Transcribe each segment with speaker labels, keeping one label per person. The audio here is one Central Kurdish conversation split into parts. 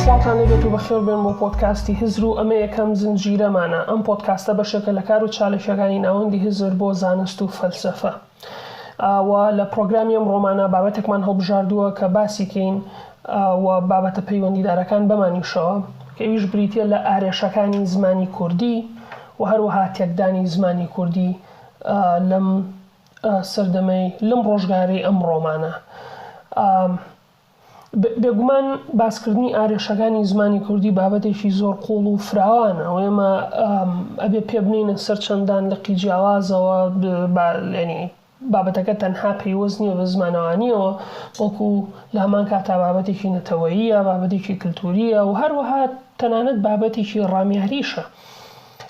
Speaker 1: سڵاوتان لێبێت و بەخێر بێن بۆ پۆدکاستی هزر و ئەمە یەکەم زنجیرەمانە. ئەم پۆدکاستە بەشێکە لە کار و چاالکیەکانی ناوەندی هزر بۆ زانست و فەلسەفە. و لە پرۆگرامی ئەمڕۆمانا بابەتێکمان هەڵبژاردووە کە باسی کەین و بابەتە پەیوەندیدارەکان بەمانیشەوە کە ئەویش بریتیە لە ئارێشەکانی زمانی کوردی و هەروەها تێکدانی زمانی کوردی لەم سەردەمەی لەم ڕۆژگارەی ئەمڕۆمانە. بێگومان باسکردنی ئارێشەکانی زمانی کوردی بابەتێکی زۆر قووڵ و فراوانە و ئێمە ئەبێ پێ بنێینە سەر چەندان لقی جیاوازەوە یانی بابەتەکە تەنها پەیوەست نییە بە زمانەوانییەوە بەڵکو لە هەمان کاتا بابەتێکی نەتەوەییە، بابەتێکی کلتوورییە و هەروەها تەنانەت بابەتێکی ڕامیاریشە.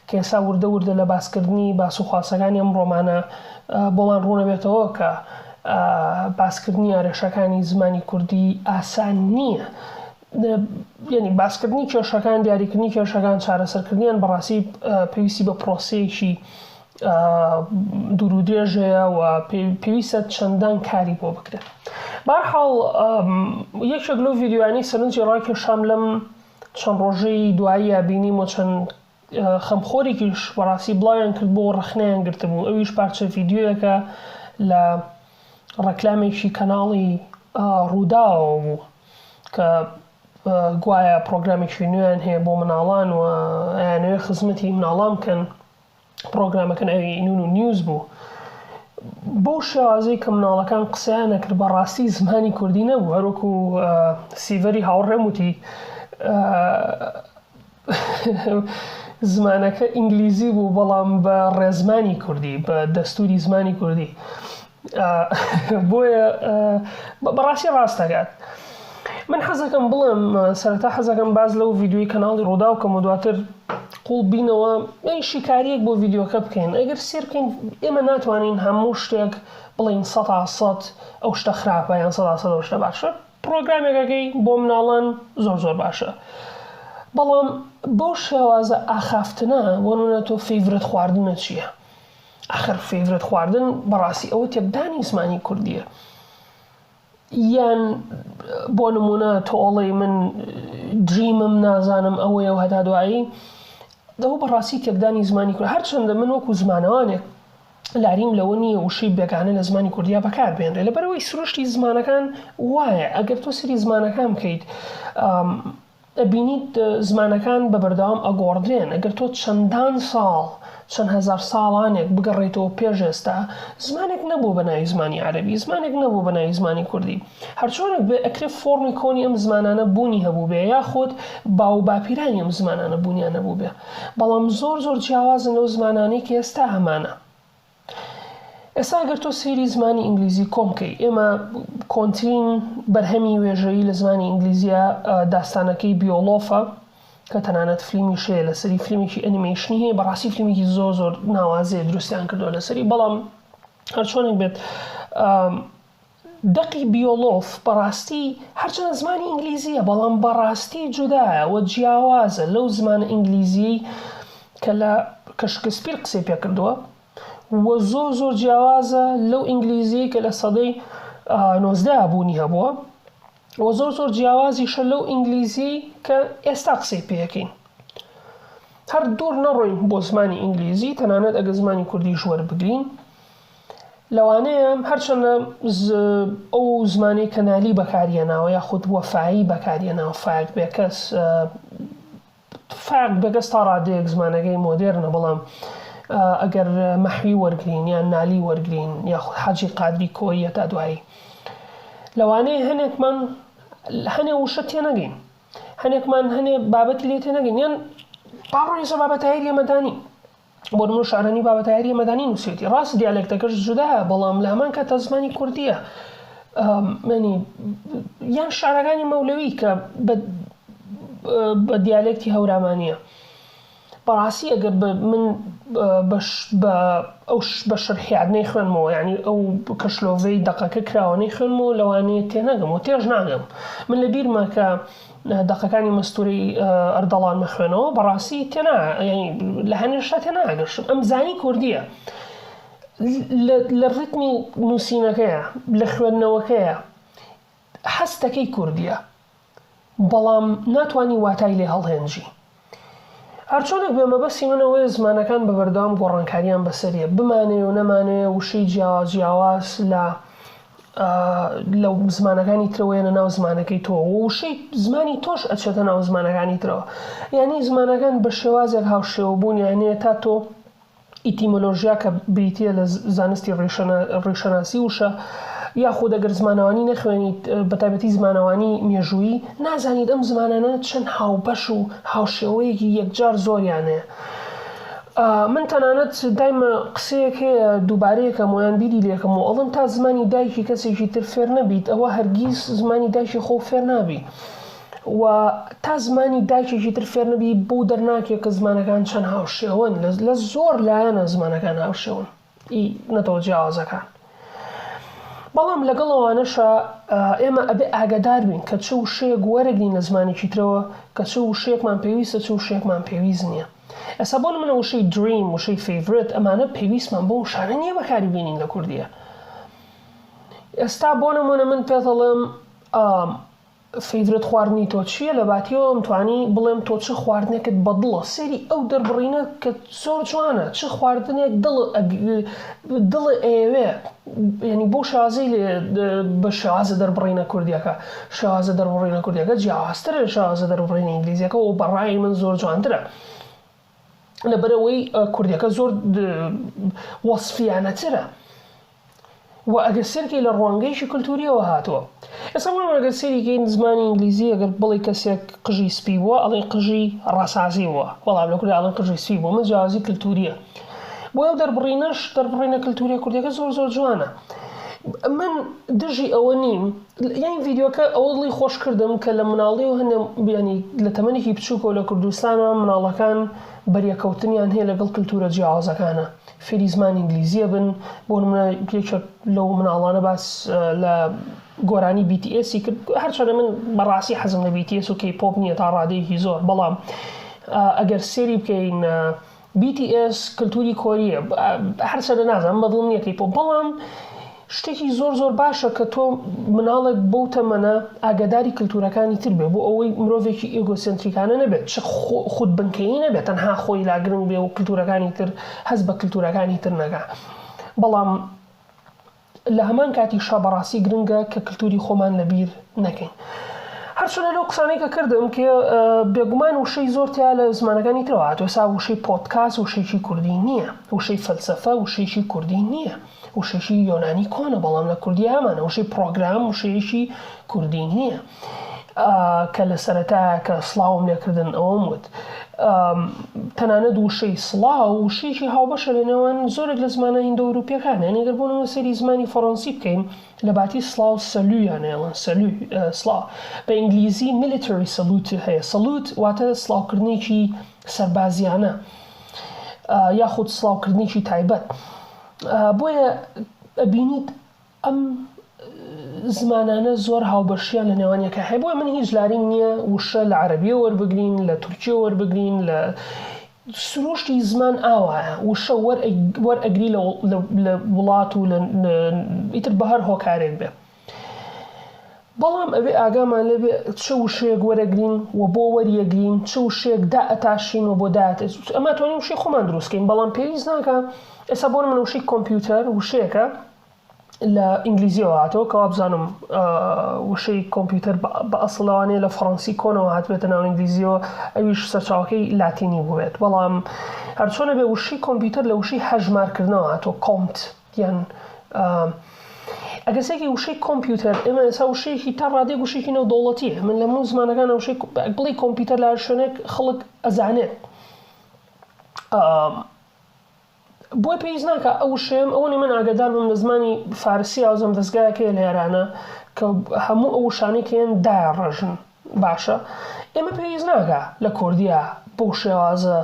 Speaker 1: کە ئێستا وردە وردە لە باسکردنی باس و خواسەکانی ئەم ڕۆمانە بۆمان ڕوونەبێتەوە کە باسکردنی ئارێشەکانی زمانی کوردی ئاسان نییە. یعنی باسکردنی کێشەکان، دیاریکردنی کێشەکان، چارەسەرکردنیان بەڕاستی پێویستی بە پرۆسەیەکی دوور و درێژ هەیە و پێویستە چەندان کاری بۆ بکرێت. بەهەرحاڵ یەکێک لەو ڤیدیۆیانەی سەرنجی ڕاکێشام لەم چەند ڕۆژەی دواییە بینیم و چەند خەمخۆرێکیش بەڕاستی بڵاویان کردبوو و ڕەخنەیان گرتبوو ئەویش پارچە ڤیدیۆیەکە لە ڕێکلامێکی کەناڵی ڕووداوەوە بوو کە گوایە پرۆگرامێکی نوێیان هەیە بۆ مناڵان و ئەیانەوێ خزمەتی مناڵان بکەن پڕۆگرامەکە ناوی نونو نیوز بوو. بەو شێوازەی کە مناڵەکان قسەیان ئەکرد بە ڕاستی زمانی کوردی نەبوو هەروەکو سیڤەری هاوڕێم وتی زمانەکە ئینگلیزی بوو بەڵام بە ڕێزمانی کوردی بە دەستوری زمانی کوردی بۆیە بەڕاستی ڕاست دەکات من حەزەکەم بڵێم سەرەتا حەزەکەم باز لەو ڤیدیۆی کەناڵی ڕووداو کەم و دواتر قوڵ بینەوە یان شیکاریەک بۆ ڤیدیۆکە بکەین ئەگەر سێر بکەین ئێمە ناتوانین هەموو شتێک بڵێین سەتا سەد ئەو شتە خراپە یان سەتا سەد ئەو شتە باشە پرۆگرامێکەکەی بۆ مناڵان زۆر زۆر باشە بەڵام بەو شێوازە ئاخافتنە بۆ نمونە تۆ favorite خواردنە چییە؟ ئاخر favorite خواردن بەڕاستی ئەوە تێکدانی زمانی کوردیە یان بۆ نمونە تۆ ئەڵێی من dream م نازانم ئەوەیە و هەتا دوایی ئەوە بەڕاستی تێکدانی زمانی کورد هەرچەندە من وەکو زمانەوانێک لاریم لەوە نییە وشەی بێگانە لە زمانی کوردیا بەکار بێنرێ لەبەرئەوەی سروشتی زمانەکان وایە ئەگەر تۆ سەیری زمانەکان بکەیت ئەبینیت زمانەکان بە بەردەوام ئەگۆڕدرێن، ئەگەر تۆ چەندان ساڵ، چەند هەزار ساڵانێک بگەڕێیتەوە پێش ئێستا، زمانێک نەبووە بە ناوی زمانی عەرەبی، زمانێک نەبووە بە ناوی زمانی کوردی. هەرچۆنێک بێ ئەکرێ فۆڕمی کۆنی ئەم زمانانە بوونی هەبووبێ یاخود باو و باپیرانی ئەم زمانانە بوونیان هەبووبێ، بەڵام زۆر زۆر جیاوازن لەو زمانانەی کە ئێستا هەمانە. ئێستا گەر تۆ سەیری زمانی ئینگلیزی کۆن بکەی، ئێمە کۆنترین بەرهەمی وێژەیی لە زمانی ئینگلیزیە داستانەکەی بیۆڵۆفە کە تەنانەت فلیمیش هەیە لەسەری فلیمێکی ئەنیمەیشنی هەیە بەڕاستی فلیمێکی زۆر زۆر ناوازەیە دروستیان کردووە لەسەری بەڵام هەرچۆنێک بێت دەقی بیۆلۆف بەڕاستی هەرچەندە زمانی ئینگلیزییە، بەڵام بەڕاستی جودایە و جیاوازە لەو زمانە ئینگلیزییەی کە لە کە شکسپیر قسەی پێ کردووە و زۆر زۆر جیاوازە لەو ئینگلیزییەی کە لە سەدەی 19 بوونی هەبووە و زۆر زۆر جیاوازیشە لەو ئینگلیزییەی کە ئێستا قسەی پێ ئەکەین. هەر دوور نەڕۆین بۆ زمانی ئینگلیزی، تەنانەت ئەگەر زمانی کوردیش وەربگرین، لەوانەیە هەرچەندە ئەو زمانەی کە نالی بەکاریەناوە یاخود وەفایی بەکاریەناوە فایەق بێکەس فایەق بێکەس تا ڕادەیەک زمانەکەی مۆدێرنە بەڵام ئەگەر مەحوی وەرگین یان نالی وەرگین یاخود حاجی قادری کۆیە تا دوایی لەوانەیە هەنێکمان هەنێ وشە تێنەگەین هەنێکمان هەنێ بابەتی لێ تێنەگەین یان با ڕۆین سەر بابەتە هەیە ئێمەدانی بۆ نموونە شارەنی بابە تاهیری هەمەدانی نووسیوێتی ڕاستە دیالێکتەکەش جودایە بەڵام لە هەمان کاتدا زمانی کوردییە یانی یان شعرەکانی مەولەوی کە بە بە دیالێکتی هەورامانییە بەڕاستی ئەگەر بە من بە بە ئەو بە شەرحیات نەیخوێنمەوە یانی ئەو کە شلۆڤەی دەقەکە کراوە نەیخوێنمەوە لەوانەیە تێنەگەم و تێش ناگەم من لە بیرمە کە دەقەکانی مەستورەی ئەردەڵان مەخوێنەوە بەڕاستی تێنا یانی لە هەنێ شتا تێناگەشتم ئەمزانی کوردییە لە ڕیتمی نووسینەکەیە لە خوێندنەوەکەیە هەستەکەی کوردییە. بەڵام ناتوانی واتای لێ هەڵهێنجی. هەرچۆنێک بێ مەبەستی من ئەوەیە زمانەکان بە بەردەوام گۆڕانکاریان بەسەریە، بمانەوێ و نەمانەوێ وشەی جیاواز جیاواز لە لە زمانەکانی ترەوە یەنە ناو زمانەکەی تۆ و وشەی زمانی تۆش ئەچێتە ناو زمانەکانی ترەوە. یانی زمانەکان بە شێوازێک هاوشێوەبوونیان هەیە تا تۆ ئیتیمۆلۆژیا کە بریتییە لە زانستی ڕیشەناسی وشە، یاخود ئەگەر زمانەوانی نەخوێنیت، بەتایبەتی زمانەوانی مێژوویی، نازانیت ئەم زمانانە چەند هاوبەش و هاوشێوەیەکی یەکجار زۆریان هەیە. من تەنانەت دایمە قسەیەک هەیە دووبارەیەکەمەوە یان بیری لێکەمەوە ئەڵێم تا زمانی دایکی کەسێکی تر فێر نەبیت ئەوە هەرگیز زمانی دایکی خۆو فێر نابی. و تا زمانی دایکێکی تر فێر نەبی بۆو دەرناکەوێ کە زمانەکان چەند هاوشێوەن لە زۆر لایەنە زمانەکان هاوشێوەن ئی نەتەوە جیاوازەکان بەڵام لەگەڵ ئەوانەشا ئێمە ئەبێ ئاگادار بین کە چ وشەیەک وەرەگرین لە زمانێکی ترەوە کە چ وشەیەکمان پێویستە چ وشەیەکمان پێویست نییە ئێستا بۆ نمونە وشەی dream وشەی favorite ئەمانە پێویستمان بۆ وشانە نییە بەکاری بینین لە کوردیە ئێستا بۆ نمونە من پێتەڵێم favorite خواردنی تۆ چییە؟ لە باتیەوە ئەمتوانی بڵێم تۆ چ خواردنێکت بەدڵە؟ سەیری ئەو دەربڕینە کە زۆر جوانە چ خواردنێک دڵ دڵ ئەیەوێ یعنی بەو شێوازەی لێ بە شێوازە دەربڕینە کوردیەکە شێوازە دەربڕینە کوردیەکە جیاوازترە لە شێوازە دەربڕینە ئینگلیزیەکە و بەڕای من زۆر جوانترە لەبەرئەوەی کوردیەکە زۆر وەسفیانەترە و ئەگەر سەیرکەی لە ڕوانگەیەکی کولتووریەوە هاتووە. ئێستا بۆ نموونە گەر سەیری کەین زمانی ئینگلیزی ئەگەر بڵێی کەسێک قژی سپی بووە ئەڵێن قژی ڕەساسی بووە بەڵام لە کوردیا ئەڵێن قژی سپی بووە ئەمە جیاوازی کلتووریە بۆیە ئەو دەربڕینەش دەربڕینە کلتووریە کوردیەکە زۆر زۆر جوانە من دژی ئەوە نیم یانی ڤیدیۆکە ئەوە دڵی خۆش کردم کە لە مناڵیەوە هەندێ یانی لە تەمەنێکی بچووکەوە لە کوردستانە مناڵەکان بەریەکەوتنیان هەیە لەگەڵ کلتورە جیاوازەکانە فێری زمانی ئینگلیزی ئەبن بۆ نمونە یەکێک لەو مناڵانە باس لە گۆرانی BTS ی کرد هەرچەندە من بەڕاستی حەزم لە BTS و K-pop نییە تا ڕادەیەکی زۆر بەڵام ئەگەر سێری بکەین BTS کلتوری کۆریە هەرچەندە نازانم بەدڵم نییە K-pop بەڵام شتێکی زۆر زۆر باشە کە تۆ مناڵێک بەو تەمەنە ئاگاداری کلتورەکانی تر بێ بۆ ئەوەی مرۆڤێکی ئێگۆسێنتریکانە نەبێت چ خود بنکەیی نەبێت تەنها خۆی لا گرنگ بێ و کلتورەکانی تر هەست بە کلتورەکانی تر نەکا بەڵام لە هەمان کاتیشا بەڕاستی گرنگە کە کلتوری خۆمان لە بیر نەکەین. هەرچەندە لەو قسانەی کە کردم کە بێگومان وشەی زۆر تیا لە زمانەکانی ترەوە هاتووە ئێستا وشەی پۆدکاست وشەیەکی کوردی نییە وشەی فەلسەفە وشەیەکی کوردی نییە وشەیەکی یۆنانی کۆنە بەڵام لە کوردی هەمانە وشەی پڕۆگرام وشەیەکی کوردی نییە کە لە سەرەتایە کە سڵاوم لێکردن ئەوەم وت تەنانەت وشەی سڵاو وشەیەکی هاوبەشە لە نێوان زۆرێک لە زمانە هیندۆئەوروپییەکان یانی گەر بۆ نموونە سەیری زمانی فەڕەنسی بکەین لە باتی سڵاو salut یان ئەیڵێن salut سڵاو بە ئینگلیزی military salute هەیە salute واتە سڵاوکردنێکی سەربازیانە یاخود سڵاوکردنێکی تایبەت بۆیە ئەبینیت ئەم زمانانە زۆر هاوبەشیان لە نێوان یەکا هەیە بۆیە من هیچ لاریم نییە وشە لە عەرەبیەوە وەربگرین لە تورکیەوە وەربگرین لە سروشتی زمان ئاوایە وشە وەرئەگری لە وڵات و لە ئیتر بە هەر هۆکارێک بێ بەڵام ئەبێ ئاگامان لێ بێ چ وشەیەک وەرەگرین و بۆ وەریەگرین چ وشەیەک دائەتاشین و بۆ دایەت ئەمە توانین وشەی خۆمان دروست کەین بەڵام پێویست ناکا ئێستا بۆ نمونە وشەی کۆمپیوتەر وشەیەکە لە ئینگلیزیەوە هاتەوە کە وابزانم وشەی کۆمپیوتەر بە ئەسڵ لەوانەیە لە فەڕەنسی کۆنەوە هاتبێتە ناو ئینگلیزیەوە ئەویش سەرچاوەکەی لاتینی بووبێت بەڵام هەرچۆنە بێ وشەی کۆمپیوتەر لە وشەی هەژمارکردنەوە هاتووە compte یان ئەگەر سێکی وشەی کۆمپیوتەر ئێمە ئێستا وشەیەکی تا ڕادەیەک وشەیەکی نێودەوڵەتیە من لە هەموو زمانەکان وشەی بڵێی کۆمپیوتەر لە هەر شوێنێک خەڵک ئەزانێت بۆیە پێویست ناکا ئەو وشەیەم ئەوە نیە من ئاگادار بم لە زمانی فارسی ئاوزەم دەزگایەک هەیە لە ئێرانە کە هەموو ئەو وشانەی کە هەن دایەڕێژن باشە ئێمە پێویست ناکا لە کوردیا بەو شێوازە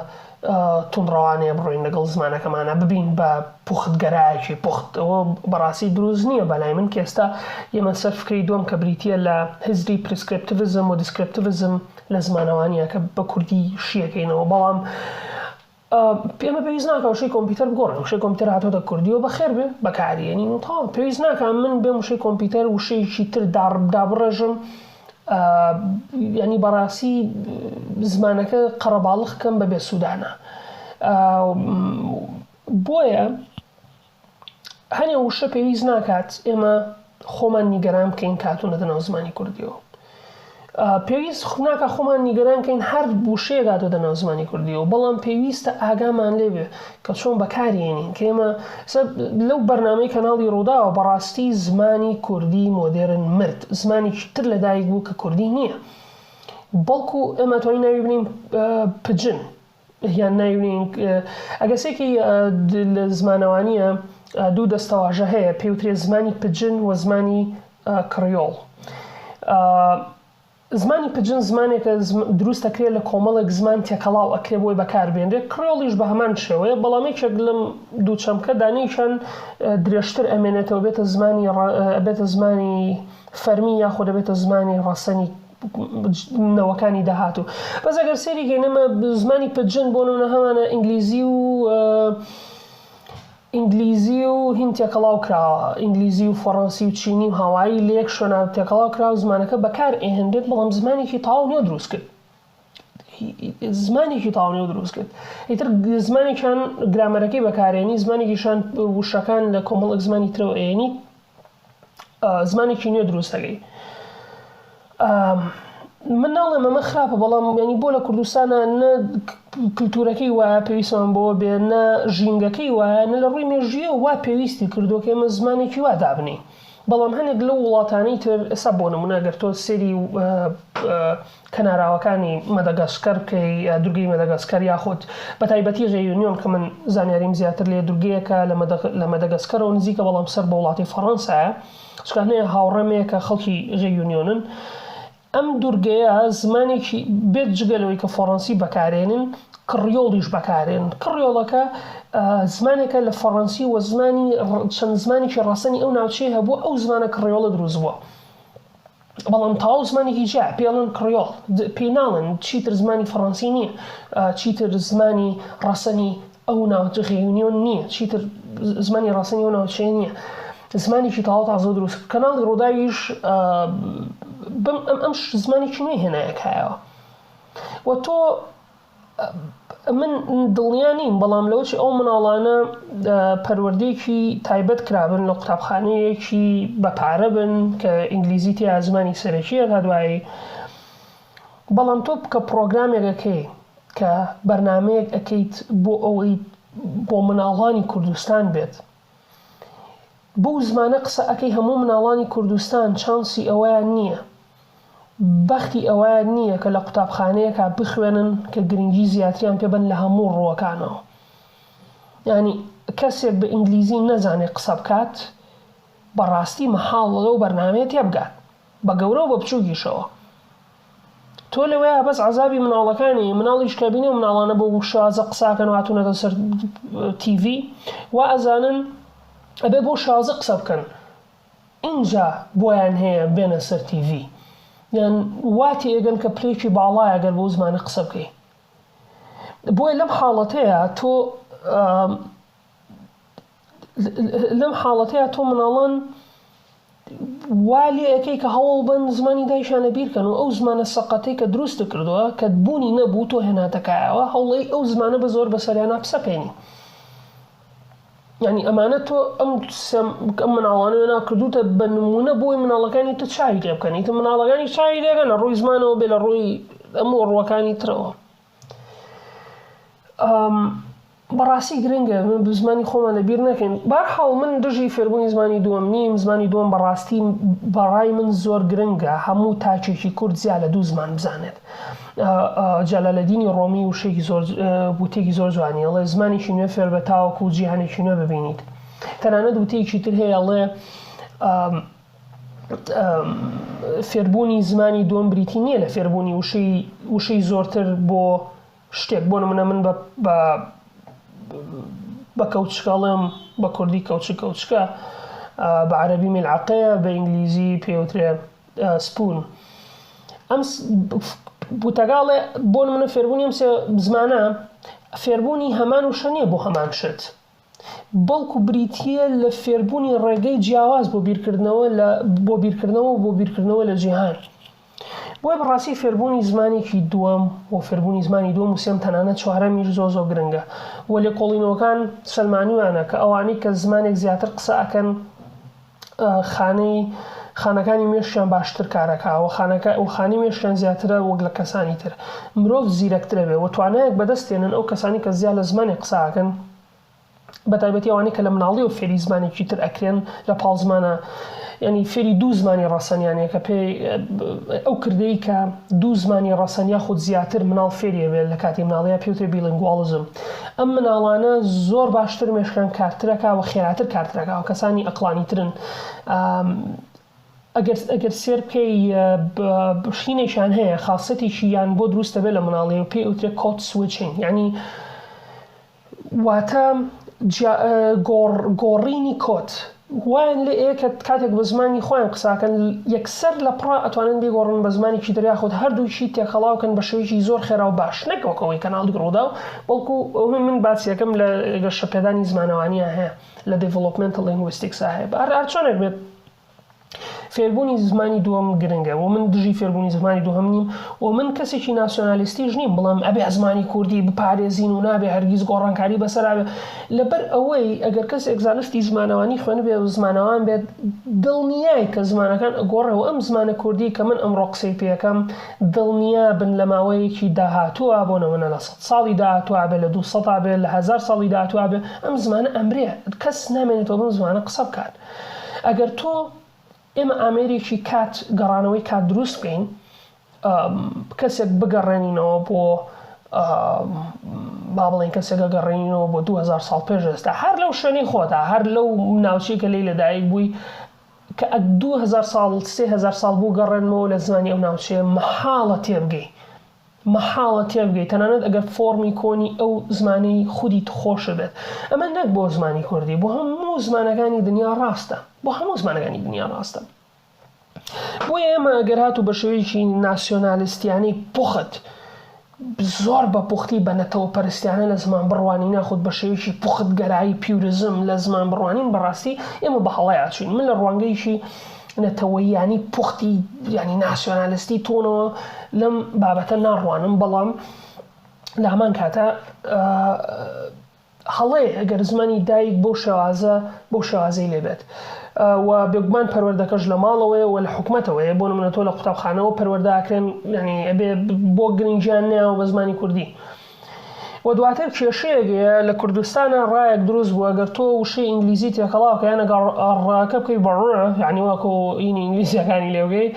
Speaker 1: توندڕەوانەیە بڕۆین لەگەڵ زمانەکەمانە ببین بە پوختگەرایەکی پوخت ئەوە بەڕاستی دروست نییە بەلای من کە ئێستا ئێمە سەر فکرەی دووەم کە بریتییە لە هزری prescriptivism و descriptivism لە زمانەوانیە کە بە کوردی شیەکەینەوە بەڵام ئێمە پێویست ناکا وشەی کۆمپیوتەر بگۆڕین، وشەی کۆمپیوتەر هاتۆتە کوردی و بەخێر بێ بەکاری یەنین و تەواو. پێویست ناکا من بێم وشەی کۆمپیوتەر وشەیەکی تر دابڕێژم. یانی بەڕاستی زمانەکە قەرەباڵغ کەم بە بێسوودانە بۆیە هەنێ وشە پێویست ناکات ئێمە خۆمان نیگەران بکەین کە هاتوونەتە ناو زمانی کوردیەوە. پێویست ناکا خۆمان نیگەران کەین هەر وشەیەک هاتۆتە ناو زمانی کوردیەوە، بەڵام پێویستە ئاگامان لێ بێ کە چۆن بەکاری هێنین کە ئێمە لەو بەرنامەی کەناڵی ڕووداوە بەڕاستی زمانی کوردی مۆدێرن مرد، زمانێکی تر لەدایک بوو کە کوردی نییە بەڵکو ئێمە توانین ناوی بنین پجن یان ناوی ئەگەر سێکی لە زمانەوانیە دوو دەستەواژە هەیە پێوترێ زمانی پجن و زمانی کڕیۆڵ. زمانی پجن زمانێکە دروست ئەکرێت لە کۆمەڵێک زمان تێکەڵاو ئەکرێ بۆی بەکار بێنرێت، کڕیۆڵیش بە هەمان شێوەیە، بەڵام یەکێک لەم دوو چەمکە دانەیەکیان درێژتر ئەمێنێتەوە بێتە زمانی ئەبێتە زمانی فەرمی یاخود ئەبێتە زمانی ڕەسەنی نەوەکانی داهاتوو. بەس ئەگەر سەیری کەین ئەمە زمانی پجن بۆ نمونە هەمانە ئینگلیزی و ئینگلیزی و هین تێکەڵاو کراوە، ئینگلیزی و فەڕەنسی و چینی و هاوایی لە یەک شوێنا تێکەڵاو کراوە، زمانەکە بەکار ئەهێنرێت بەڵام زمانێکی تەواو نوێ دروست کرد. زمانێکی تەواو نوێ دروست کرد. ئیتر زمانێکیان گرامەرەکەی بەکارێنی، زمانێکیشان وشەکان لە کۆمەڵێک زمانی ترەوە ئەیەنی. زمانێکی نوێ دروست ئەکەی. من ناڵێم ئەمە خراپە بەڵام ینی بۆ لە کوردستانە نە کللتورەکەی وایە پێویستمان بۆ بێ نە ژینگەکەی وایە نە لە ڕووی مێژویە وا پێویستی کردو کە ئێمە زمانێکی وا دابنین بەڵام هەنێک لەو وڵاتانەی تر ئێستا بۆ نمونە گەر تۆ سێری کەناراوەکانی مەدەگەسکەر بکەی دورگەی مەدەگەسکەر یاخود بە تایبەتی غێیونیۆن کە من زانیاریم زیاتر لێ دورگەیەکە لە مەدەگەسکەرەوە نزیکە بەڵام سەر بە وڵاتی فەڕەنسایە چونکە هەنێ هاوڕێم هەیە کە خەڵکی غێیونیۆنن ئەم دورگەیە زمانێکی بێت جگە لەوەی کە فەڕەنسی بەکارێنن کڕیۆڵیش بەکارێن کڕیۆڵەکە زمانێکە لە فەڕەنسی و زمانی چەند زمانێکی ڕەسەنی ئەو ناوچەیە هەبووە ئەو زمانە کڕیۆڵە دروست بووە بەڵام تەواو زمانێکی جیایە پێی ئەڵێن کڕیۆڵ پێی ناڵێن چیتر زمانی فەڕەنسی نییە چیتر زمانی ڕەسەنی ئەو ناوچە غێیونیۆن نییە چیتر زمانی ڕەسەنی ئەو ناوچەیە نییە زمانێکی تەواو تازە دروست کەناڵی ڕووداویش بەم ئەم ئەم زمانێکی نوێ هێنایە کایەوە و تۆ من دڵنیا نیم بەڵام لەوەچی ئەو مناڵانە پەروەردەیەکی تایبەت کرابن لە قوتابخانەیەکی بە پارە بن کە ئینگلیزی تیا زمانی سەرەکیە تا دوایی بەڵام تۆ کە پڕۆگرامێک ئەکەی کە بەرنمەیەک ئەکەیت بۆ ئەوەی بۆ مناڵانی کوردستان بێت بەو زمانە قسە ئەکەی هەموو مناڵانی کوردستان چانسی ئەوەیان نییە بەختی ئەوەیان نییە کە لە قوتابخانەیەکا بخوێنن کە گرنگی زیاتریان پێ بەن لە هەموو ڕووەکانەوە یانی کەسێک بە ئینگلیزی نەزانێ قسە بکات بەڕاستی مەحاڵە لەو بەرنامەیە تێبگات بە گەورە و بە بچووکیشەوە تۆ لەوەیا بەس عەزابی مناڵەکانی مناڵیش کە بینی و مناڵانە بۆ شازە قساکەن و هاتوونەتە سەر تیڤی وا ئەزانن ئەبێ بۆ شازە قسە بکەن ئینجا بۆیان هەیە بێنە سەر تیڤی یان وا تێئەگەن کە پلەیەکی باڵایە گەر بەو زمانە قسە بکەی بۆیە لەم حاڵەتەیە تۆ لەم حاڵەتەیە تۆ مناڵان وا لێ ئەکەی کە هەوڵ بن زمانی دایکیان لە بیر کەن و ئەو زمانە سەقەتەی کە دروستت کردووە کە بوونی نەبوو تۆ هێناتە کایەوە هەوڵەی ئەو زمانە بە زۆر بەسەریانا بسەپێنی یعنی ئەمانە تۆ ئەم ئەم مناڵانە وێنا کردوتە بە نمونە بۆی مناڵەکانی تۆ چاوی لێ بکەن ئیتر مناڵەکانی چاوی لێکەن لە ڕووی زمانەوە بێ لە ڕووی ئەم ڕووەکانی ترەوە بەڕاستی گرنگە زمانی خۆمان لە بیر نەکەین بارحاڵ من دژی فێربوونی زمانی دووەم نیم زمانی دووەم بەڕاستی بەڕای من زۆر گرنگە هەموو تاکێکی کورد زیا لە دوو زمان بزانێت جەلالەدینی ڕۆمی وشەیەکی زۆر وتێکی زۆر جوانی ئەڵێ زمانێکی نوێ فێر بە تاوەکو جیهانێکی نوێ ببینیت تەنانەت وتەیەکی تر هەیە ئەڵێ فێربوونی زمانی دووەم بریتی نییە لە فێربوونی وشەی وشەی زۆرتر بۆ شتێک بۆ نمونە من بە بە بە کەوچکە ئەڵێم بە کوردی کەوچک کەوچکە بە عەرەبی میلعەقەیە بە ئینگلیزی پێوترێ سپوون ئەم وتەکە ئەڵێ بۆ نمونە فێربوونی ئەم سێ زمانە فێربوونی هەمان وشە نییە بۆ هەمان شت بەڵکو بریتییە لە فێربوونی ڕێگەی جیاواز بۆ بیرکردنەوە لە بۆ بیرکردنەوە و بۆ بیرکردنەوە لە جیهان. بۆیە بەڕاستی فێربوونی زمانێکی دووەم و فێربوونی زمانی دووەم و سێم تەنانەت چوارەمیش زۆر زۆر گرنگە و لێکۆڵینەوەکان سەلمانویانە کە ئەوانەی کە زمانێک زیاتر قسە ئەکەن خانەی خانەکانی مێشکیان باشتر کارەکا و خانەکە و خانەی مێشکیان زیاترە وەک لە کەسانی تر مرۆڤ زیرەکترە بێ و توانایەک بەدەست تێنن ئەو کەسانی کە زیا لە زمانێک قسە ئەکەن بەتایبەتی ئەوانەی کە لە مناڵیەوە فێری زمانێکی تر ئەکرێن لە پاڵ زمانە یعنی فێری دوو زمانی ڕەسەنیانە کە پێ ئەو کردەی کە دوو زمانی ڕەسەن یاخود زیاتر مناڵ فێری ئەبێت لە کاتی مناڵیا پێوترێ bilingualism ئەم مناڵانە زۆر باشتر مێشکیان کارترەکا و خێراتر کارترەکا و کەسانی ئەقڵانیترن ئەگەر ئەگەر سێر بکەی شینێکیان هەیە خاصەتێکی یان بۆ دروست دەبێت لە مناڵی و پێی ئەوترێ code switching یعنی واتە جیا گۆڕ گۆڕینی کۆد. وایان لێ ئەیە کە کاتێک بە زمانی خۆیان قسە ئەکەن یەکسەر لە پڕا ئەتوانن بیگۆڕن بە زمانێکی تر یاخود هەردووکی تێکەڵاو کەن بە شێوەیەکی زۆر خێرا و باش نەک وەک ئەوەی کەناڵی ڕووداو بەڵکو ئەوەی من باسی ئەکەم لە گەشەپێدانی زمانەوانیا هەیە لە developmental linguistics هەیە هەر هەرچۆنێک بێت فێربوونی زمانی دووەم گرنگە و من دژی فێربوونی زمانی دووهەم نیم و من کەسێکی ناسیۆنالیستیش نیم بڵێم ئەبێ زمانی کوردی بپارێزین و نابێ هەرگیز گۆڕانکاری بەسەرا بێ لەبەر ئەوەی ئەگەر کەسێک زانستی زمانەوانی خوێنبێ و زمانەوان بێت دڵنیای کە زمانەکان ئەگۆڕێ و ئەم زمانە کوردی کە من ئەمڕۆ قسەی پێکەم دڵنیا بن لە ماوەیەکی داهاتووە بۆ نمونە لە سەد ساڵی داهاتووە بێ لە 200 بێ لە هەزار ساڵی داهاتووە بێ ئەم زمانە ئەمرێ کەس نامێنێتەوە بەم زمانە قسە بکات ئەگەر تۆ ئێمە ئامێرێکی کات گەڕانەوەی کات دروست بکەین کەسێک بگەڕێنینەوە بۆ با بڵێن کەسێک گەڕێنینەوە بۆ 2000 ساڵ پێش ئێستا هەر لەو شوێنەی خۆتا هەر لەو ناوچەی کە لێی لەدایک بووی کە 2000 ساڵ 3000 ساڵ بوو گەڕێنمەوە لە زمانی ئەو ناوچەیە مەحاڵە تێبگەی مەحاڵە تێبگەی تەنانەت ئەگەر فۆڕمی کۆنی ئەو زمانەی خودیت خۆشبێت. ئەمە نەک بۆ زمانی کوردی بۆ هەموو زمانەکانی دنیا ڕاستە. بۆ هەموو زمانەکانی دنیا ڕاستە. بۆیە ئێمە ئەگەر هاتوو بە شێوەیەکی ناسیۆنالیستیانەی پوخت زۆر بە پوختی بە نەتەوەپەرستیانە لە زمان بڕوانین یاخود بە شێوەیەکی پوختگەرایی purism لە زمان بڕوانین بەڕاستی ئێمە بە هەڵەیا چووین. من لە ڕوانگەیەکی نەتەوەییانی پوختی یانی ناسیۆنالیستی تۆنەوە لەم بابەتە ناڕوانم بەڵام لە هەمان کاتە هەڵەیە ئەگەر زمانی دایک بەو شێوازە بەو شێوازەی لێ بێت و بێگومان پەروەردەکەش لە ماڵەوەیە و لە حکومەتەوەیە بۆ نمونە تۆ لە قوتابخانەوە پەروەردە ئەکرێن یعنی ئەبێ بۆ گرنگیان نەیاوە بە زمانی کوردی و دواتر کێشەیەک هەیە لە کوردستانا ڕایەک دروست بووە گەر تۆ وشەی ئینگلیزی تێکەڵاو کە یان ئەگەر ڕاکە بکەی بە ڕ یعنی وەکو ئینی ئینگلیزیەکانی لێ بکەی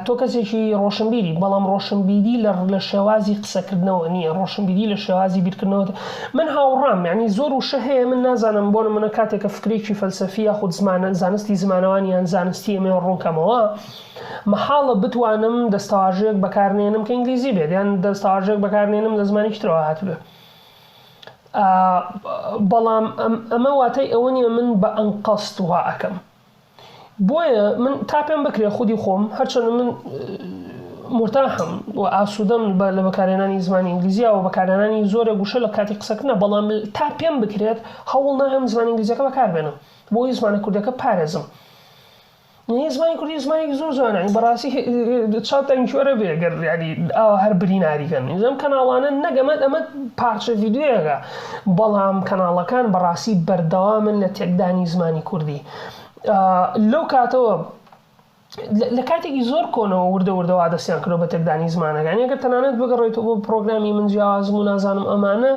Speaker 1: تۆ کەسێکی ڕۆشنبیری بەڵام ڕۆشنبیری لە لە شێوازی قسەکردنەوە نییە ڕۆشنبیری لە شێوازی بیرکردنەوە من هاوڕام یعنی زۆر وشە هەیە من نازانم بۆ نمونە کاتێک کە فکرێکی فەلسەفی یاخود زمانە زانستی زمانەوانی یان زانستی ئەمەوێ ڕوونکەمەوە مەحاڵە بتوانم دەستەواژەیەک بەکارنێنم کە ئینگلیزی بێت یان دەستەواژەیەک بەکارنێنم لە زمانێکی ترەوە هاتبێ بەڵام ئەمە واتای ئەوە نییە من بە ئەنقەست وا ئەکەم بۆیە من تا پێم بکرێ خودی خۆم هەرچەندە من مرتاحم و ئاسوودەم بە لە بەکارهێنانی زمانی ئینگلیزیە و بەکارهێنانی زۆرێک وشە لە کاتی قسەکردنە بەڵام تا پێم بکرێت هەوڵ ناهم زمانی ئینگلیزیەکە بەکاربێنم بۆی زمانە کوردەکە پارێزم یعنی زمانی کوردی زمانێکی زۆر جوانە یعنی بەڕاستی چاوتان کوێرە بێ گەر یعنی ئاوا هەر بریناری کەن ئەم کەناڵانە نەک ئەمە ئەمە پارچە ڤیدیۆیەکە بەڵام کەناڵەکان بەڕاستی بەردەوامن لە تێکدانی زمانی کوردی لەو کاتەوە لە کاتێکی زۆر کۆنەوە وردە وردە وا دەستیان کردو بە تێکدانی زمانەکان ئەگەر تەنانەت بگەڕێیتەوە بۆ پرۆگرامی من جیاوازم و نازانم ئەمانە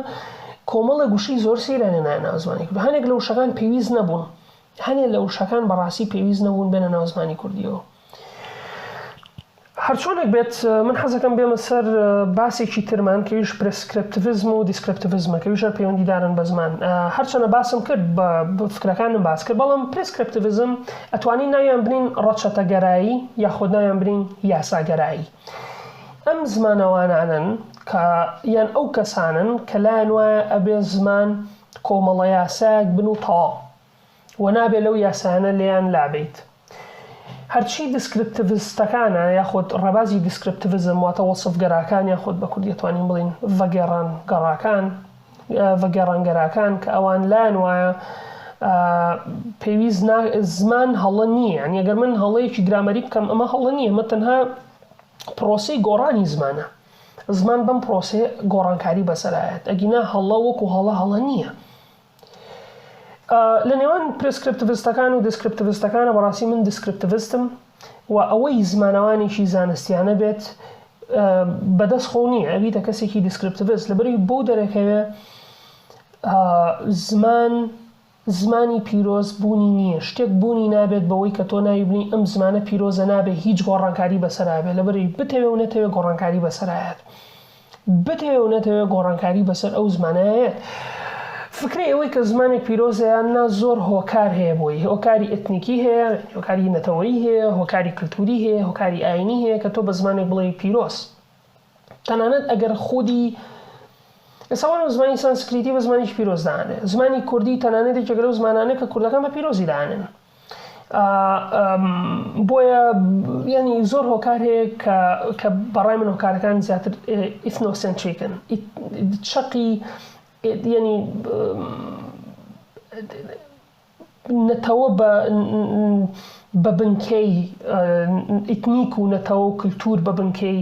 Speaker 1: کۆمەڵێک وشەی زۆر سەیران هێنایە ناو زمانی کوردی هەنێک لە وشەکان پێویست نەبوون هەنێ لە وشەکان بەڕاستی پێویست نەبوون بێنە ناو زمانی کوردیەوە. هەرچۆنێک بێت من حەزەکەم بێمە سەر باسێکی ترمان کە ئەویش prescriptivism و descriptivism ە کە ئەویش هەر پەیوەندیدارن بە زمان. هەرچەنە باسم کرد بە فکرەکانم باس کرد بەڵام prescriptivism ئەتوانین ناویان بنین ڕەچەتەگەرایی یاخود ناویان بنین یاساگەرایی. ئەم زمانەوانانەن کە یان ئەو کەسانەن کە لایان وایە ئەبێ زمان کۆمەڵە یاسایەک بن و تەواو. و نابێ لەو یاسایانە لێیان لابەیت. هەرچی دیسکریپتیڤستەکانە یاخود ڕێبازی descriptivism واتە وەسفگەراکان یاخود بە کوردی ئەتوانین بڵێین ڤەگێڕانگەڕاکان ڤەگێڕانگەراکان کە ئەوان لایان وایە پێویست نا زمان هەڵە نییە یانی ئەگەر من هەڵەیەکی گرامەری بکەم ئەمە هەڵە نییە ئەمە تەنها. پرۆسەی گۆڕانی زمانە. زمان بەم پرۆسەیە گۆڕانکاری بەسەرایەت، ئەگینا هەڵە وەکو هەڵە هەڵە نییە. لە نێوان پرێسکریپتیڤستەکان و دیسکریپتیڤستەکانە بەڕاستی من دیسکریپتیڤستم و ئەوەی زمانەوانێکی زانستیانە بێت بەدەست خۆو نییە ئەبیتە کەسێکی دیسکریپتیڤست لەبەرئەوەی بۆو دەرەکەوێ زمان زمانی پیرۆز بوونی نییە شتێک بوونی نابێت بەوەی کە تۆ ناوی بنێی ئەم زمانە پیرۆزە نابێ هیچ گۆڕانکاری بەسەرا بێ لەبەرئەوەی بتەوێ و نەتەوێ گۆڕانکاری بەسەرایەت بتەوێ و نەتەوێ گۆڕانکاری بەسەر ئەو زمانەیەت. فکرەی ئەوەی کە زمانێک پیرۆزە یان نا زۆر هۆکار هەیە بۆی، هۆکاری ئەتنیکی هەیە، هۆکاری نەتەوەیی هەیە، هۆکاری کلتوری هەیە، هۆکاری ئاینی هەیە کە تۆ بە زمانێک بڵێی پیرۆز. تەنانەت ئەگەر خودی ئێستا وەرە زمانی سانسکریتی بە زمانێکی پیرۆز دانرێ. زمانی کوردی تەنانەت یەکێکە لەو زمانانەی کە کوردەکان بە پیرۆزی دانێن. بۆیە یانی زۆر هۆکار هەیە کە کە بەڕای من هۆکارەکان زیاتر ئیثنۆسێنتریکن چەقی یانی نەتەوە بە بە بنکەی ئیتنیک و نەتەوە و کللتور بە بنکەی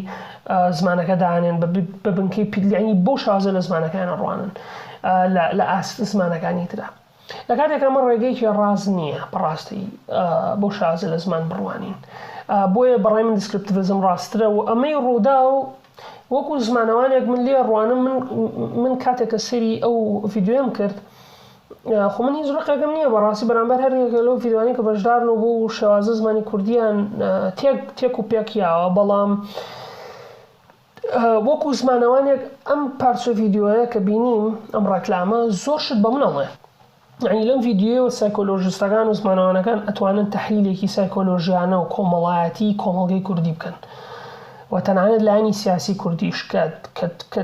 Speaker 1: زمانەکە دانێن بە بنکەی پیلیانی بۆ شازە لە زمانەکان ڕوانن لە ئاست زمانەکانی ترە. لە کاتێکا ئەمە ڕێگەیەکی ڕاست نییە بەڕاستی بۆ شازە لە زمان بڕوانین بۆیە بەڕای من دیسکریپتیڤزم ڕاستترە و ئەمەی ڕوودا و وەکو زمانەوانێک من لێ ڕوانم من من کاتێک کە سەیری ئەو ڤیدیۆیەم کرد خۆ من هیچ ڕقێکم نییە بەڕاستی بەرامبەر هەر یەکێک لەو ڤیدیۆانەی کە بەشدارن و بۆ شێوازە زمانی کوردیان تێک تێک و پێک یاوە بەڵام وەکو زمانەوانێک ئەم پارچە ڤیدیۆیە کە بینیم ئەم ڕێکلامە زۆر شت بە من ئەڵێ یعنی لەم ڤیدیۆیەوە سایکۆلۆژیستەکان و زمانەوانەکان ئەتوانن تەحلیلێکی سایکۆلۆژیانە و کۆمەڵایەتی کۆمەڵگەی کوردی بکەن و تەنانەت لایەنی سیاسی کوردیش کە کە کە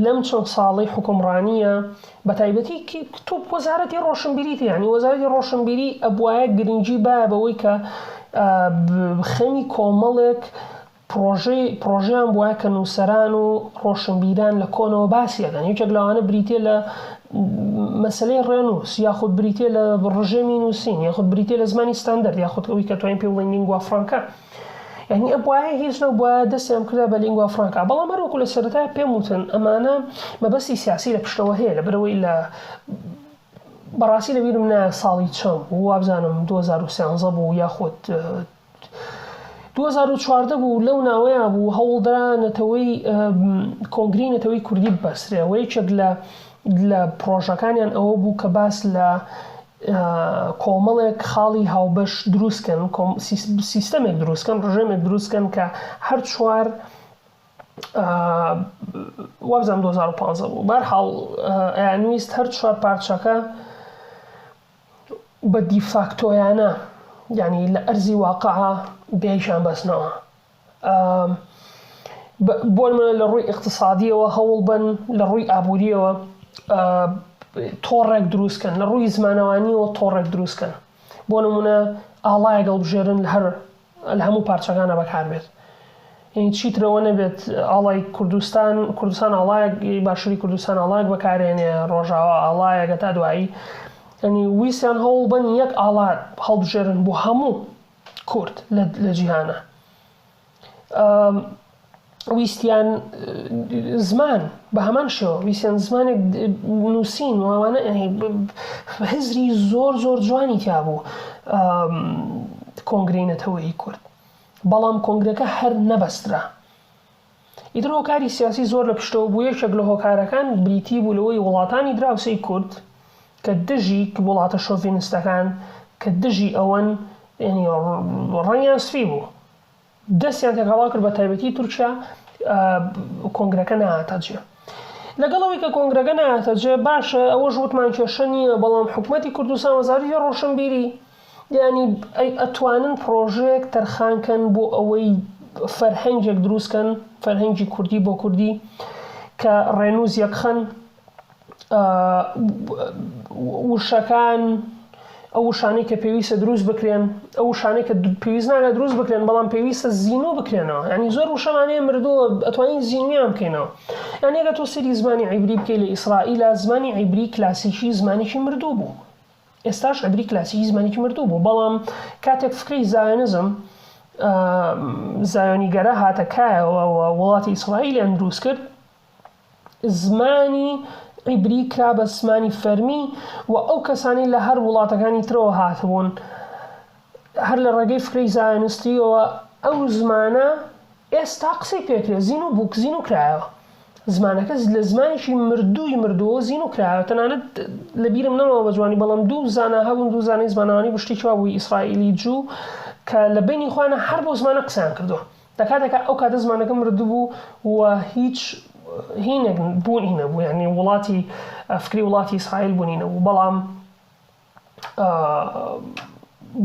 Speaker 1: لەم چەند ساڵەی حوکمڕانییە بە تایبەتی تۆ وەزارەتی ڕۆشنبیریت یعنی وەزارەتی ڕۆشنبیری ئەبوایە گرنگی بایە بەوەی کە خەمی کۆمەڵێک پڕۆژەی پڕۆژەیان بوایە کە نووسەران و ڕۆشنبیران لە کۆنەوە باسی ئەکەن، یەکێک لەوانە بریتییە لە مەسەلەی ڕێنووس، یاخود بریتییە لە ڕژێمی نووسین، یاخود بریتییە لە زمانی ستاندەرد، یاخود ئەوەی کە توانین پێی بڵێین لینگوا فرانکا. یانی ئەبوایە هیچ نەبوایە دەستیان بکردا بە لینگوا فرانکا، بەڵام هەر وەکو لە سەرەتا پێم وتن ئەمانە مەبەستی سیاسی لە پشتەوە هەیە، لەبەرئەوەی لە بەڕاستی لەبیرم نایە ساڵی چەند بوو، وابزانم 2013 بوو یاخود 2014 بوو لەو ناوەیا بوو هەوڵدرا نەتەوەی کۆنگرەی نەتەوەی کوردی ببەسترێ و یەکێک لە لە پڕۆژەکانیان ئەوە بوو کە باس لە کۆمەڵێک خاڵی هاوبەش دروستکەن سیستەمێک دروستکەن ڕژێمێک دروستکەن کە هەر چوار وابزانم 2015 بوو بەرحاڵ ئەیانویست هەر چوار پارچەکە بە دیفاکتۆیانە یانی لە ئەرزی واقعا بێیشان بەستنەوە. بۆ نمونە لە ڕووی ئیقتسادیەوە هەوڵ بەن لە ڕووی ئابووریەوە تۆڕێک دروست کەن لە ڕووی زمانەوانیەوە تۆڕێک دروست کەن بۆ نمونە ئاڵایەک هەڵبژێرن لە هەر لە هەموو پارچەکانە بەکاربێت یعنی چیتر ئەوە نەبێت ئاڵای کوردستان کوردستان ئاڵایەک باشووری کوردستان ئاڵایەک بەکارێنێ ڕۆژاوا ئاڵایەک هەتا دوایی یعنی ویستیان هەوڵ بەن یەک ئاڵا هەڵبژێرن بۆ هەموو کورد لە جیهانە ویستیان زمان بە هەمان شێوە ویستیان زمانێک نووسین و ئەوانە هزری زۆر زۆر جوانی تیا بوو کۆنگرەی نەتەوەیی کورد بەڵام کۆنگرەکە هەر نەبەسترا ئیتر هۆکاری سیاسی زۆر لە پشتەوە بوو یەکێک لە هۆکارەکان بریتی بوو لەوەی وڵاتانی دراوسێی کورد کە دژی وڵاتە شۆڤینستەکان کە دژی ئەوەن یعنی ڕەنگیان سپی بوو دەستیان تێکەڵاو کرد بە تایبەتی تورکیا کۆنگرەکە نەهاتە جێ. لەگەڵ ئەوەی کە کۆنگرەکە نەهاتە جێ باشە ئەوەش وتمان کێشە نییە بەڵام حکومەتی کوردستان وەزارەتی ڕۆشنبیری یانی ئەتوانن پڕۆژەیەک تەرخان کەن بۆ ئەوەی فەرهەنگێک دروست کەن فەرهەنگی کوردی بۆ کوردی کە ڕێنووس یەکخەن وشەکان ئەو وشانەی کە پێویستە دروست بکرێن ئەو وشانەی کە پێویست ناکات دروست بکرێن بەڵام پێویستە زینوو بکرێنەوە یعنی زۆر وشەمان هەیە مردووە ئەتوانین زینویان بکەینەوە یعنی ئەگەر تۆ سەیری زمانی عیبری بکەی لە ئیسرائیلا زمانی عیبری کلاسیکی زمانێکی مردوو بوو ئێستاش عیبری کلاسیکی زمانێکی مردوو بوو بەڵام کاتێک فکرەی زایۆنیزم. زایۆنیگەرا هاتە کایەوە و وڵاتی ئیسرائیلیان دروست کرد، زمانی عیبری کرا بە زمانی فەرمی و ئەو کەسانەی لە هەر وڵاتەکانی ترەوە هاتبوون هەر لە ڕێگەی فکرەی زایۆنیستییەوە ئەو زمانە ئێستا قسەی پێکرێ زینوو بوو زینوو کرایەوە زمانەکە لە زمانێکی مردووی مردووەوە زینوو کرایەوە تەنانەت لە بیرم نەماوە بە جوانی بەڵام دوو زانا هەبوون دوو زانای زمانەوانی بوو شتێکی وا بوو ئیسرائیلی جوو کە لە بەینی خۆیانا هەر بەو زمانە قسەیان کردووە لە کاتێکا ئەو کاتە زمانەکە مردبوو و هیچ هینێک بوونی نەبوو یعنی وڵاتی فکری وڵاتی ئیسرائیل بوونی نەبوو بەڵام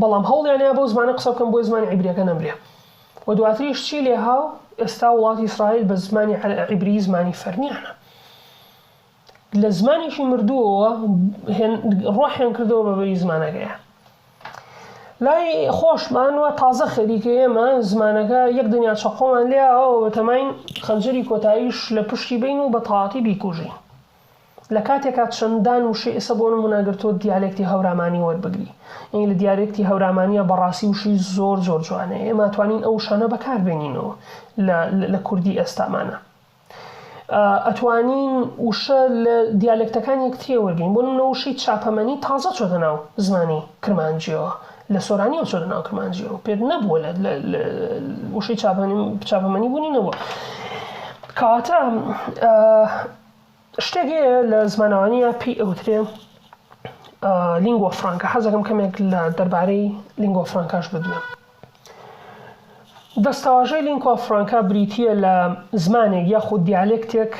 Speaker 1: بەڵام هەوڵیانە بەو زمانە قسە بکەن بۆی زمانی عیبریەکە نەمرێ و دواتریش چی لێها ئێستا وڵاتی ئیسرائیل بە زمانی عیبری زمانی فەرمیانە لە زمانێکی مردووەوە ڕۆحیان کردەوە بە بەری زمانەکەیە لای خۆشمان وە تازە خەریکە ئێمە زمانەکە یەک دنیا چەقۆمان لێ ئەوە بەتەماین خەنجەری کۆتاییش لە پشتی بین و بە تەواتی بیکوژین لە کاتێکا چەندان وشەی ئێستا بۆ نموونە گەر تۆ دیالێکتی هەورامانی وەربگری یانی لە دیالێکتی هەورامانیە بەڕاستی وشەی زۆر زۆر جوانە ئێمە توانین ئەو وشانە بەکار بێنینەوە لە لە کوردی ئێستامانە ئەتوانین وشە لە دیالێکتەکان یەکتریە وەرگین بۆ نمونە وشەی چاپەمەنی تازە چۆتە ناو زمانی کرمانجیەوە لە سۆرانیەوە چۆتە ناو کرمانجیەوە پێت نەبووە لە وشەی چاپەمەنی بوونی نەبووە کەواتە شتێک هەیە لە زمانەوانیە پێی ئەوترێ lingua franca حەزەکەم کەمێک لە دەربارەی lingua franca ش بدوێم دەستەواژەی lingua franca بریتییە لە زمانێک یاخود دیالێکتێک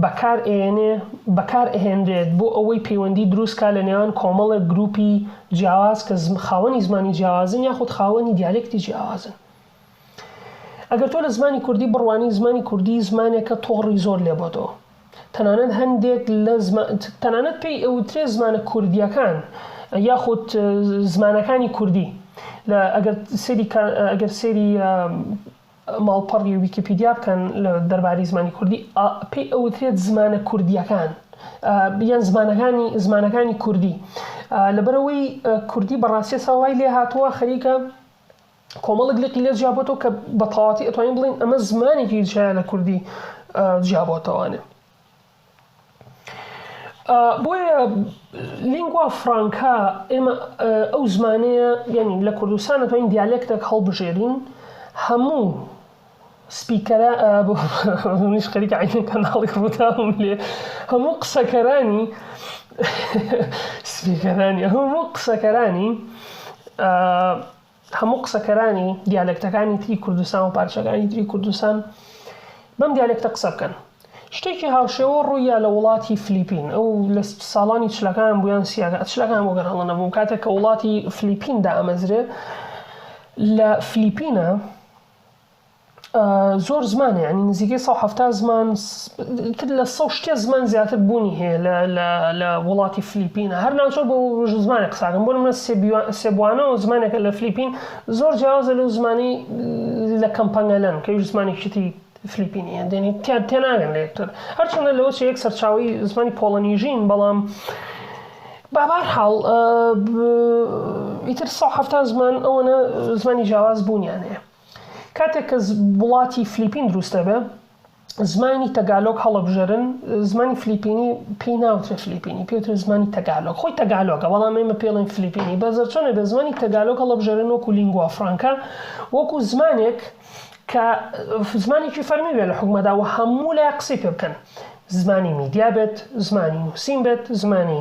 Speaker 1: بەکار ئەیەنێ بەکار ئەهێنرێت بۆ ئەوەی پەیوەندی دروست کا لە نێوان کۆمەڵێک گروپی جیاواز کە خاوەنی زمانی جیاوازن یاخود خاوەنی دیالێکتی جیاوازن. ئەگەر تۆ لە زمانی کوردی بڕوانی زمانی کوردی زمانێکە تۆڕی زۆر لێ بۆتەوە. تەنانەت هەندێک لە تەنانەت پێی ئەوترێ زمانە کوردییەکان یاخود زمانەکانی کوردی لە ئەگەر سەیری ئەگەر سەیری ماڵپەڕی ویکیپیدیا بکەن لە دەربارەی زمانی کوردی پێی ئەوترێت زمانە کوردییەکان یان زمانەکانی زمانەکانی کوردی لەبەرەوەی کوردی بەڕاستی ئێستا وای لێ هاتووە خەریکە کۆمەڵێک لقی لێ جیابۆتەوە کە بە تەواتی ئەتوانین بڵێین ئەمە زمانێکی جیایە لە کوردی جیابۆتەوانێ بۆیە lingua franca ئێمە ئەو زمانەیە یعنی لە کوردستان ئەتوانین دیالێکتێک هەڵبژێرین هەموو speaker ە منیش خەریکە عینە کەناڵی ڕووداوم لێ هەموو قسەکەرانی speaker انی هەموو قسەکەرانی هەموو قسەکەرانی دیالێکتەکانی تری کوردستان و پارچەکانی تری کوردستان بەم دیالێکتە قسە بکەن. شتێکی هاوشێوە ڕوویا لە وڵاتی فلیپین ئەو لە ساڵانی چلەکان بوو یان سیاکان چلەکان بوو گەر هەڵە نەبووم کاتێک کە وڵاتی فلیپین دامەزرێ لە فلیپینە زۆر زمان هەیە یانی نزیکەی 170 زمان تر لە 100 شتێ زمان زیاتر بوونی هەیە لە لە لە وڵاتی فلیپین هەر ناوچە بۆ زمانێک قساکەم بۆ نمونە سێبوانەوە زمانێکە لە فلیپین زۆر جیاوازە لەو زمانی لە کەمپەنگەلەن کە یش زمانێکی تری فلیپینی دێنی تێناگەن لە یەکتر هەرچەندە لەوە چێ یەک سەرچاوەی زمانی پۆڵەنیژین بەڵام با بارحاڵ ئیتر 170 زمان ئەوەنە زمانی جیاواز بوونیان هەیە کاتێک کە وڵاتی فلیپین دروست دەبێ زمانی تەگالۆگ هەڵەبژێرن زمانی فلیپینی پێی ناوترێ فلیپینی پێوترێ زمانی تەگالۆگ خۆی تەگالۆگە بەڵام ئێمە پێڵێن فلیپینی بەس هەرچۆنێ بێ زمانی تەگالۆگ هەڵەبژێرن وەکو lingua franca وەکو زمانێک کە زمانێکی فەرمی بێ لە حکومەدا و هەموو لای قسەی پێ بکەن زمانی میدیا بێت زمانی نووسین بێت زمانی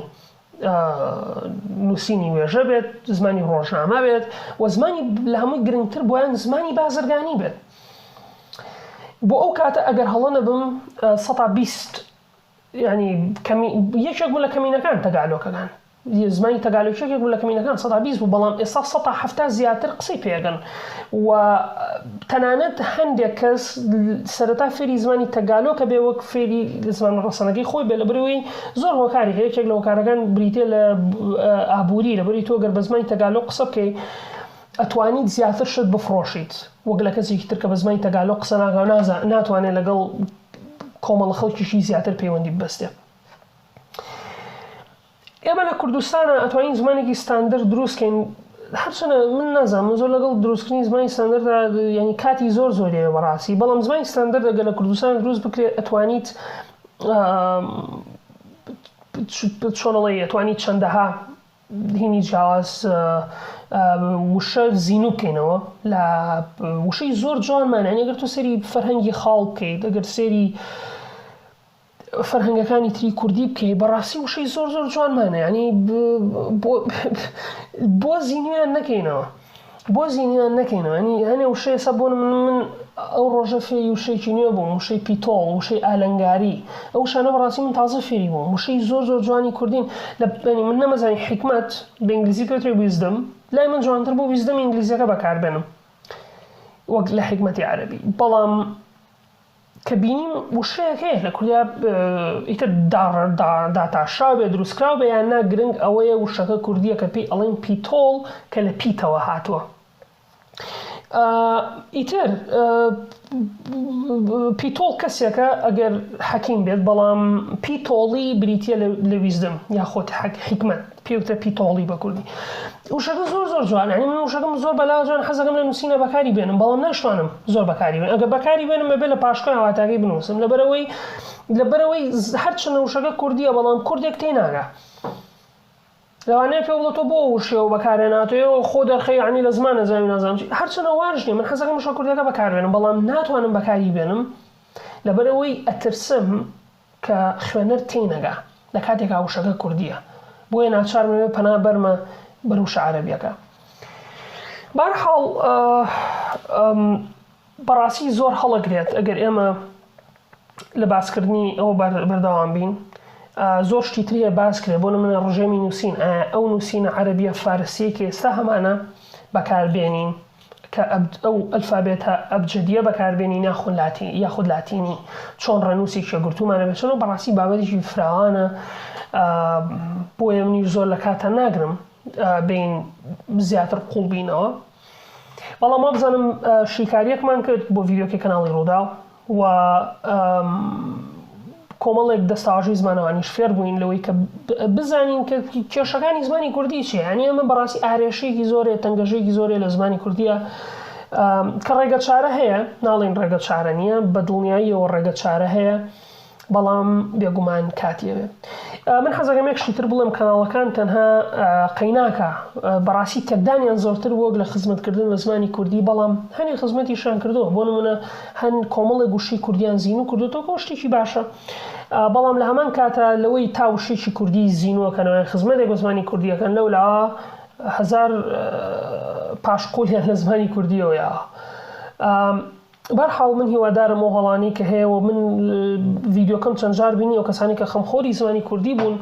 Speaker 1: نووسینی وێژە بێت، زمانی ڕۆژنامە بێت و زمانی لە هەمووی گرنگتر بۆیان زمانی بازرگانی بێت. بۆ ئەو کاتە ئەگەر هەڵە نەبم سەتا 20 ینی کەمی یەکێک بوو لە کەمینەکان تەگالۆکەکان زمانی تەگالۆک یەکێک بوو لە کەمینەکان سەدا 20 بوو بەڵام ئێستا سەتا 70 زیاتر قسەی پێگەن و تەنانەت هەندێک کەس سەرەتا فێری زمانی تەگالۆکە بێ وەک فێری زمانە ڕەسەنەکەی خۆی بێ لەبەرئەوەی زۆر هۆکاری هەیە یەکێک لە هۆکارەکان بریتیە لە ئابووری لەبەری تۆ گەر بە زمانی تەگالۆک قسە بکەی ئەتوانیت زیاتر شت بفڕۆشیت وەک لە کەسێکی تر کە بە زمانی تەگالۆک قسە ناکا و ناتوانێت لەگەڵ کۆمەڵە خەڵکیشی زیاتر پەیوەندی ببەستێ. ئێمە لە کوردستانا ئەتوانین زمانێکی ستاندەر دروست کەین. هەرچەنە من نازانم من زۆر لەگەڵ دروستکردنی زمانی ستاندەردا یعنی کاتی زۆر زۆری بەڕاستی بەڵام زمانی ستاندەرد ئەگەر لە کوردستان دروست بکرێت ئەتوانیت چۆنڵێ ئەتوانی چەندەها هینی جیاواز وشە زینوو بکەینەوە لە وشەی زۆر جوانمان یعنی ئەگەر تۆ سەیری فەرهەنگی خاڵ بکەیت ئەگەر سەیری فەرهەنگەکانی تری کوردی بکەی بەڕاستی وشەی زۆر زۆر جوانمانە ینی بۆ زینویان نەکەینەوە بۆ زینویان نەکەینەوە ینی هەنێ وشەی ئێستا بۆ من من ئەو ڕۆژە فێری وشەیەکی نوێ بووم وشەی پیتۆڵ وشەی ئالنگاری ئەو وشانە بەڕاستی من تازە فێری بووم وشەی زۆر زۆر جوانی کوردین لە ینی من نەمەزانی حیکمەت بە ئینگلیزی پێوترێ wisdom لای من جوانتر بوو wisdom ئینگلیزیەکە بەکاربێنم وەک لە حیکمەتی عەرەبی بەڵام کە بینیم وشەیەک هەیە لە کوردیا ئیتر داتاشراو بێ دروستکراو بێ یان نا گرنگ ئەوەیە وشەکە کوردیە کە پێی ئەڵێن پیتۆڵ کە لە پیتەوە هاتووە ئیتر پیتۆڵ کەسێکە ئەگەر حەکیم بێت بەڵام پیتۆڵی بریتە لە wisdom یاخود حیکمەت پێوترە پیتۆڵی بە کوردی وشەکە زۆر زۆر جوان یعنی من وشەکەم زۆر بەلا جوان حەزەکەم لە نووسینە بەکاری بێنم بەڵام ناشتوانم زۆر بەکاری بێنم ئەگەر بەکاری بێنم بەبێ لە پاشکۆی واتاکەی بنووسم لەبەرەوەی لەبەرەوەی هەرچەندە وشەکە کوردیە بەڵام کوردێک تێناگا لەوانەیە پێ بڵێ تۆ بۆ وشەوە بەکارێناتەوە خۆ دەرخەی یعنی لە زمان نەزانانی نازانم چی هەرچەندە واش نییە من حەزەکەم وشە کوردیەکە بەکاربێنم بەڵام ناتوانم بەکاری بێنم لەبەرەوەی ئەترسم کە خوێنەر تێینەگا لە کاتێکا وشەکە کوردییە بۆیە ناچارم ئەبێ پەنا بەرمە بەر وشە عەرەبیەکە. بەهەرحاڵ بەڕاستی زۆر هەڵەگرێت ئەگەر ئێمە لە باسکردنی ئەوە بەردەوام بین زۆر شتی تر هەیە باس کرێ بۆ نمونە ڕژێمی نووسین ئەو نووسینە عەرەبیە فارسیەی کە ئێستا هەمانە بەکاربێنین کە ئەو ئەلفابێتە ئەبجەدیە بەکاربێنین یاخود لاتی یاخود لاتینی چۆن ڕێنووسێکی یەکگرتوومان هەبێت چۆن بەڕاستی بابەتێکی فراوانە بۆیە منیش زۆر لە کاتان ناگرم بین زیاتر قوڵ بینەوە بەڵام وابزانم شیکاریەکمان کرد بۆ ڤیدیۆکەی کەناڵی ڕووداو و کۆمەڵێک دەستەواژەی زمانەوانیش فێر بووین لەوەی کە بزانین کە کێشەکانی زمانی کوردی چیە یعنی ئەمە بەڕاستی ئارێشەیەکی زۆرێ تەنگەژەیەکی زۆرێ لە زمانی کوردیە کە ڕێگە چارە هەیە ناڵین ڕێگە چارە نییە بە دڵنیاییەوە ڕێگە چارە هەیە بەڵام بێگومان کاتیەوێ من حەزەکەم یەک شتی تر بڵێم کەناڵەکان تەنها قەیناکە بەڕاستی تێکدانیان زۆرتر وەک لە خزمەتکردن بە زمانی کوردی بەڵام هەنێ خزمەتیشیان کردووە بۆ نمونە هەن کۆمەڵێک وشەی کوردیان زینوو کردوتەوە کە شتێکی باشە بەڵام لە هەمان کاتە لەوەی تا وشەیەکی کوردی زینووەکەنەوە یان خزمەتێک بە زمانی کوردیەکەن لەولا هەزار پاشقولیان لە زمانی کوردیەوە یاوە بەرحاڵ من هیوادارم ئەو هەڵانەی کە هەیە و من ڤیدیۆکەم چەند جار بینی ئەو کەسانی کە خەمخۆری زمانی کوردی بوون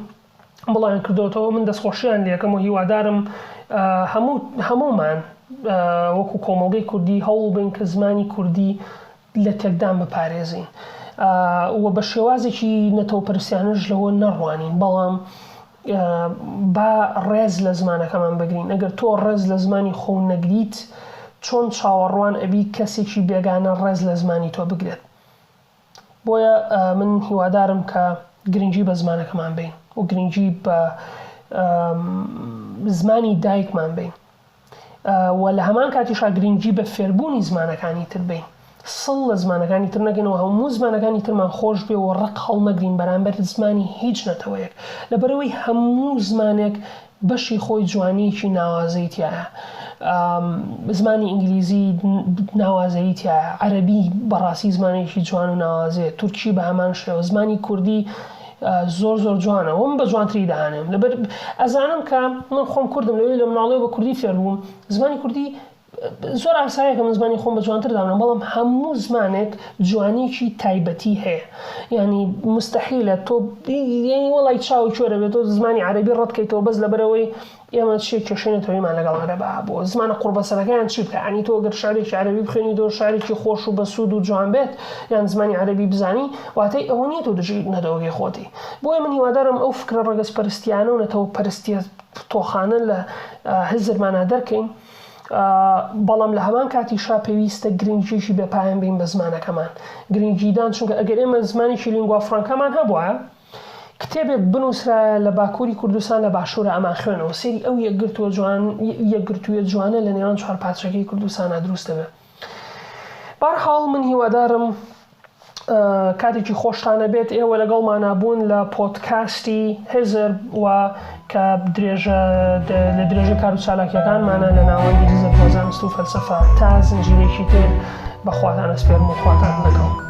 Speaker 1: بڵاویان کردۆتەوە من دەستخۆشیان لێکەم و هیوادارم هەموو هەموومان وەکو کۆمەڵگەی کوردی هەوڵ بین کە زمانی کوردی لە تێکدان بپارێزین و بە شێوازێکی نەتەوەپەرستیانەش لەوە نەڕوانین بەڵام با ڕێز لە زمانەکەمان بگرین، ئەگەر تۆ ڕێز لە زمانی خۆو نەگریت چۆن چاوەڕوان ئەبی کەسێکی بێگانە ڕێز لە زمانی تۆ بگرێت؟ بۆیە من هیوادارم کە گرنگی بە زمانەکەمان بەین و گرنگی بە زمانی دایکمان بەین. و لە هەمان کاتیشا گرنگی بە فێربوونی زمانەکانی تر بەین. سڵ لە زمانەکانی تر نەکەین و هەموو زمانەکانی ترمان خۆش بێ و ڕق هەڵنەگرین بەرامبەر زمانی هیچ نەتەوەیەک. لەبەرئەوەی هەموو زمانێک بەشی خۆی جوانییەکی ناوازەی تیایە. زمانی ئینگلیزی ناوازەیی تیایە، عەرەبی بەڕاستی زمانێکی جوان و ناوازەیە، تورکی بە هەمان شێوە، زمانی کوردی زۆر زۆر جوانە وم بە جوانتری دانێم لەبەر ئەزانم کە من خۆم کوردم لەوەی لە مناڵیەوە بە کوردی فێر بووم زمانی کوردی زۆر ئاسایە کە من زمانی خۆم بە جوانتر دانم بەڵام هەموو زمانێک جوانیکی تایبەتی هەیە یعنی مستحیلە تۆ یعنی وەڵی چاو کوێرە بێت تۆ زمانی عەرەبی ڕەتکەیتەوە بەس لەبەرەوەی ئێمە چیە کێشەی نەتەوەیمان لەگەڵ عەرەبا هەبووە زمانە قوڕبەسەرەکەیان چی بکا یانی تۆ گەر شعرێکی عەرەبی بخوێنیتەوە شعرێکی خۆش و بەسوود و جوان بێت یان زمانی عەرەبی بزانی واتای ئەوە نییە تۆ دژی نەتەوەکەی خۆتی بۆیە من هیوادارم ئەو فکرە ڕەگەزپەرستیانە و نەتەوە پەرستیە تۆخانە لە هزرمانا دەرکەین بەڵام لە هەمان کاتیشا پێویستە گرنگیەکی بێپایان بین بە زمانەکەمان گرنگیدان چونکە ئەگەر ئێمە زمانێکی لینگوا فرانکامان هەبوایە. کتێبێک بنووسرایە لە باکووری کوردستان لە باشوورا ئەمان خوێنەوە سەیری ئەو یەکگرتووە جوان یەکگرتوویە جوانە لە نێوان چوارپارچەکەی کوردستانا دروست دەبێ. بەهەرحاڵ من هیوادارم کاتێکی خۆشتان هەبێت ئێوە لەگەڵمانا بوون لە پۆدکاستی هزر و کە درێژە لە درێژەی کار و چالاکیەکانمانە لە ناوەندی هزر بۆ زانست و فەلسەفە تا زنجیرەیەکی تر بە خواتان ئەسپێرم و خواتان لەگەڵ.